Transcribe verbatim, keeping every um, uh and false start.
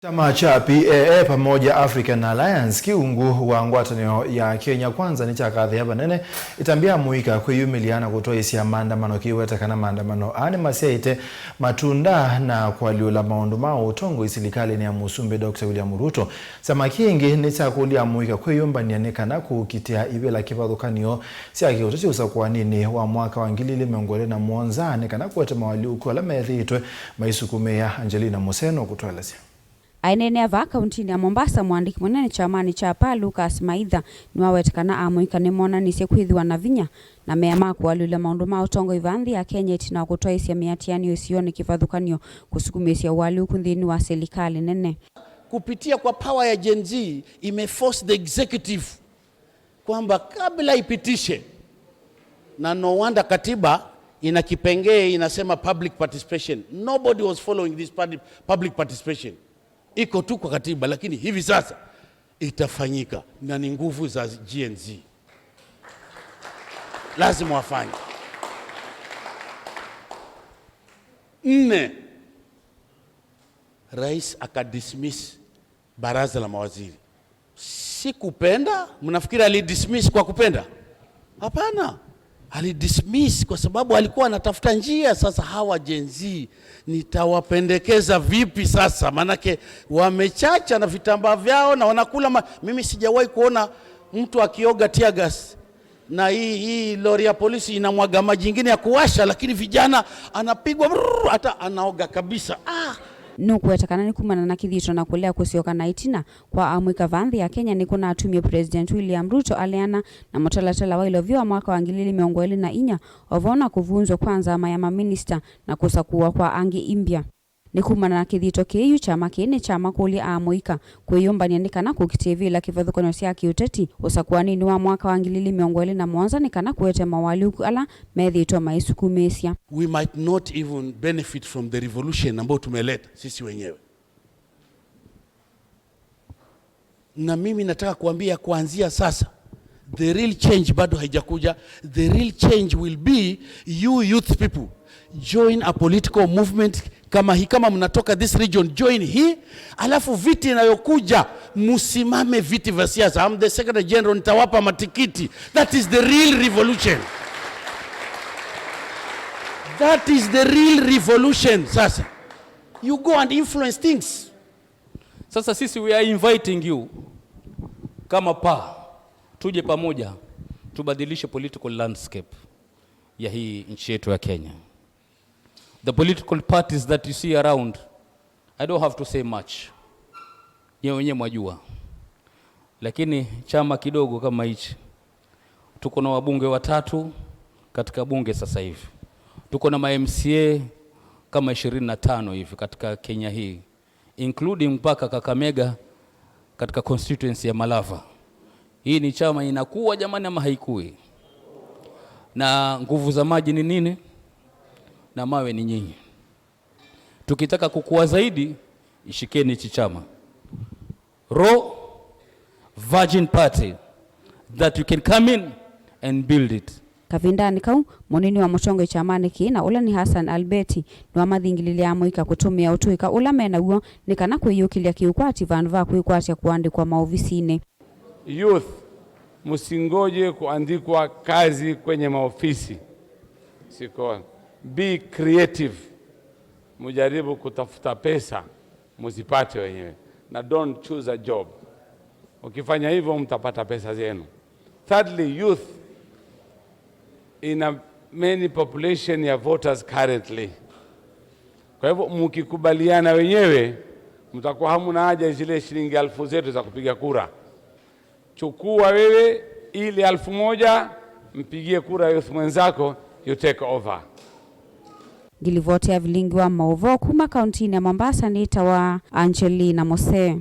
Kyama kya P A A Pamoja African Alliance, kĩungu wa ngwatanĩo ya Kenya Kwanza, nĩkyakathĩa vanene ĩtambya ya amũika kwĩyumĩlya na kũtwaĩsya maandamano kĩweta kana maandamano aa nĩmasyaĩte matunda na kũalyũla maũndũ ma ũtongoi silikalĩnĩ ya Mũsumbĩ Doctor William Ruto. Kyama kĩngĩ nĩkyakũlya amũika kwĩyũmbany'a nĩ kana kũkitĩa ivĩla kĩvathũkany'o sya kĩũteti ũsakũaninĩ wa mwaka wa ngili ili mĩongo ĩlĩ na mũonza nĩ kana kũete moalyũku ala methĩĩtwe maisukumĩĩa. Angelina Museno kũtũelesya. Aineenea vaa kauntinĩ ya Mombasa, mũandĩki mũnene kyamanĩ kya P A A, Lucas Maitha, nĩwaweta kana amũika nĩmonanisye kwĩthĩwa na vinya na mea ma kũalyũlya maũndũ ma ũtongoi vaa nthĩ ya Kenya ĩtina wa kũtwaĩsya mĩatĩanĩo ĩsionĩ kĩvathũkany'o kũsukumĩĩsya ũalyũku nthĩnĩ wa silikalĩ nene. Kupitia kwa power ya Gen Z, imeforce the executive kwamba kabla ipitishe, na no wonder katiba ina kipengee inasema public participation. Nobody was following this public, public participation. Iko tu kwa katiba, lakini hivi sasa itafanyika na ni nguvu za Gen Z. Lazima wafanye. Nne, rais akadismiss baraza la mawaziri. Sikupenda. Mnafikiri alidismiss kwa kupenda? Hapana, alidismiss kwa sababu alikuwa anatafuta njia. Sasa hawa Gen Z nitawapendekeza vipi sasa? Maanake wamechacha na vitambaa vyao na wanakula ma... Mimi sijawahi kuona mtu akioga tear gas na hii, hii lori ya polisi inamwaga maji ingine ya kuwasha, lakini vijana anapigwa brrr, hata anaoga kabisa. Ah! Nũkũweta kana nĩ kumana na kĩthito na kũlea kũsyoka na ĩtina kwa amũika vaa nthĩ ya Kenya nĩkũnatumie President William Ruto aleana na mũtalatala wa ilovia wa mwaka wa ngili ili mĩongo ĩlĩ na inya, o vau na kũvunzwa kwa nzama ya maminista na kũsakũwa kwa angĩ imbya. Nĩ kumana na kĩthito kĩĩ yu kyama kĩĩ nĩkyamakũlya amũika kwĩyũmbany'a nĩ kana kũkitĩa ivĩla kĩvathũkany'o sya kĩũteti ũsakũaninĩ wa mwaka wa ngili ili mĩongo ĩlĩ na mũonza nĩ kana kũete moalyũku ala methĩĩtwe maisukumĩĩsya. We might not even benefit from the revolution ambayo tumeleta sisi wenyewe. Na mimi nataka kuambia, kuanzia sasa, the real change bado haijakuja. The real change will be you youth people join a political movement kama hii. Kama mnatoka this region, join hii, alafu viti inayokuja msimame viti vya siasa. I'm the secretary general, nitawapa matikiti. That is the real revolution. That is the real revolution. Sasa you go and influence things. Sasa sisi, we are inviting you kama P A, tuje pamoja tubadilishe political landscape ya hii nchi yetu ya Kenya. The political parties that you see around, I don't have to say much. Nyewe wenyewe mwajua. Lakini chama kidogo kama hichi, tuko na wabunge watatu katika bunge sasa hivi. Tuko na ma M C A kama ishirini na tano hivi katika Kenya hii, including mpaka Kakamega katika constituency ya Malava. Hii ni chama inakuwa, jamani, ama haikui? Na nguvu za maji ni nini? Na mawe ni nyinyi. Tukitaka kukua zaidi, ishikeni hichi chama. Raw, virgin party that you can come in and build it. Kavindanĩ kau, mũnini wa mũtongoi kyamanĩ kĩĩ na ũla nĩ Hassan Albeti, nĩwamathingililye amũika kũtũmĩa ũtũĩka ũla me naw'o nĩ kana kwĩyũkĩlya kĩũkwati vandũ va kwĩkwatya kũandĩkwa maovisinĩ. Youth, msingoje kuandikwa kazi kwenye maofisi. Siko. Be creative. Mujaribu kutafuta pesa, muzipate wenyewe. Na don't choose a job. Ukifanya hivyo, mtapata pesa zenu. Thirdly, youth, ina many population ya voters currently. Kwa hivyo, mkikubaliana wenyewe, mtakuwa hamuna haja zile shilingi alfu zetu za kupiga kura. Chukua wewe ile alfu moja, mpigie kura youth mwenzako, you take over. Ngilivoti ya vilingi wa maũvoo kuma kauntinĩ ya Mombasa nĩtawa Angelina Mose.